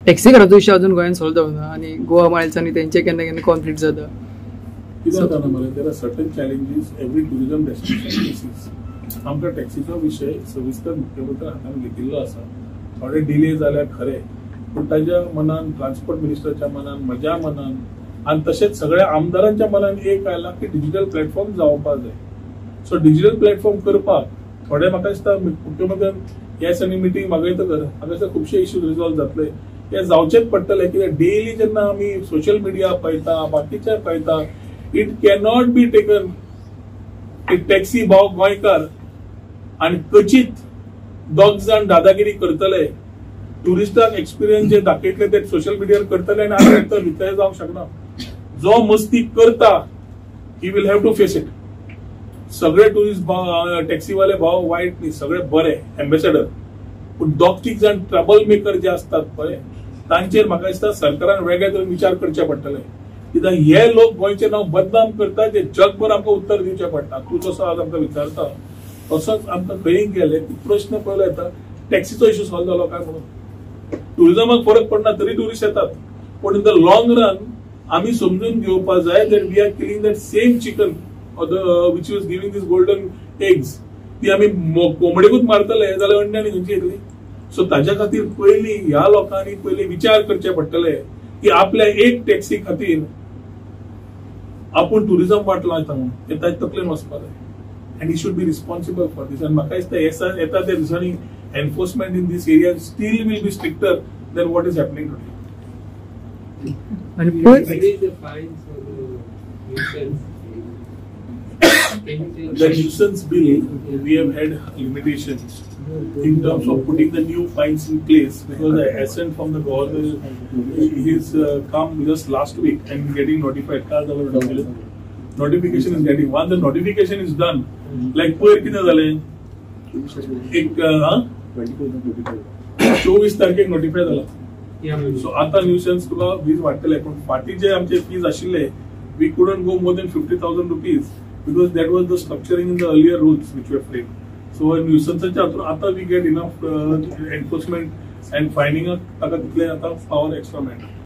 टॅक्सीकाराचो issue अजून गोंयान solve जावना आनी गोवा मायल्स आनी तेंचे केन्ना केन्ना कॉन्फ्लिक्ट जाता. कितें जाता मरे, there are certain challenges every tourism destination faces. आमकां टॅक्सीचो विशय सविस्तर मुख्यमंत्र्यान हातान घेतिल्लो आसा. थोडे डिले जाल्या खरें, पूण ताज्या मनान, ट्रान्सपोर्ट मिनिस्टरच्या मनान, म्हज्या मनान आनी तशेंच सगळ्या आमदारांच्या मनान एक आयला की डिजिटल प्लॅटफॉर्म जावपाक जाय. सो डिजिटल प्लॅटफॉर्म करपाक थोडे म्हाका दिसता मुख्यमंत्र्यान ह्या दिसांनी मिटींग मागयतकर म्हाका दिसता खुबशे इश्यूज रिजॉल्व जातले. हे जावचेच पडटले कित्याक डेली जेन्ना आमी सोशल मिडिया पळयता, बाकीचे पळयता, it cannot be taken की टॅक्सी भाव गोंयकार आनी कचीत दोग जाण दादागिरी करतले, ट्युरिस्टांक एक्सपिरियन्स जे दाखयतले ते सोशल मिडियार करतले आनी आमी भितर भितर जावंक शकना. जो मस्ती करता he will have to face it. सगळे ट्युरिस्ट टॅक्सीवाले भाव वायट न्ही, सगळे बरे एम्बेसेडर, पूण दोग तीग जाण ट्रबल मेकर जे आसतात पळय तांचेर म्हाका दिसता सरकारान वेगळे तरेन विचार करचे पडटले. कित्याक हे लोक गोंयचें नांव बदनाम करतात, जे जगभर आमकां उत्तर दिवचें पडटा. तूं जसो आज आमकां विचारता तसोच आमकां खंय गेले की प्रश्न पयलो येता टॅक्सीचो इश्यू सॉल्व जालो काय म्हणून. ट्युरिजमाक फरक पडना तरी ट्युरिस्ट येतात, पूण इन the long run आमी समजून घेवपा जाय that we are killing that same chicken which was giving this golden eggs. ती आमी कोंबडेकूच मारतले जाल्यार अंडे आनी खंयची येतली. सो ताज्या खातीर पयलीं ह्या लोकांनी पयलीं विचार करचे पडटले की आपल्या एक टॅक्सी खातीर आपूण ट्युरिजम वाट लायता म्हणून हे ताच्या तकलेन वचपा जाय. And he should be responsible for this. आनी म्हाका दिसता येता त्या दिसांनी enforcement in this area still will be stricter than what is happening today. आनी Increase the fines for the nuisance. Can you tell The nuisance bill, we have had limitations in terms of putting the new fines in place because the assent from the governor is come just last week and getting notified. Notification is getting. Once the notification is done, like पयर कितें जालें, एक 24 तारखेक notify जाला. So आता nuisance तुका fees वाडटले, पूण फाटीं जे आमचे फीज आशिल्ले we couldn't go more than 50,000 rupees because that was the structuring in the earlier rules which were framed. So न्यूसन्साच्या हातून आतां we get enough enforcement and फायनिंगाक ताका तितले आतां पावर एक्स्ट्रा मेळटा.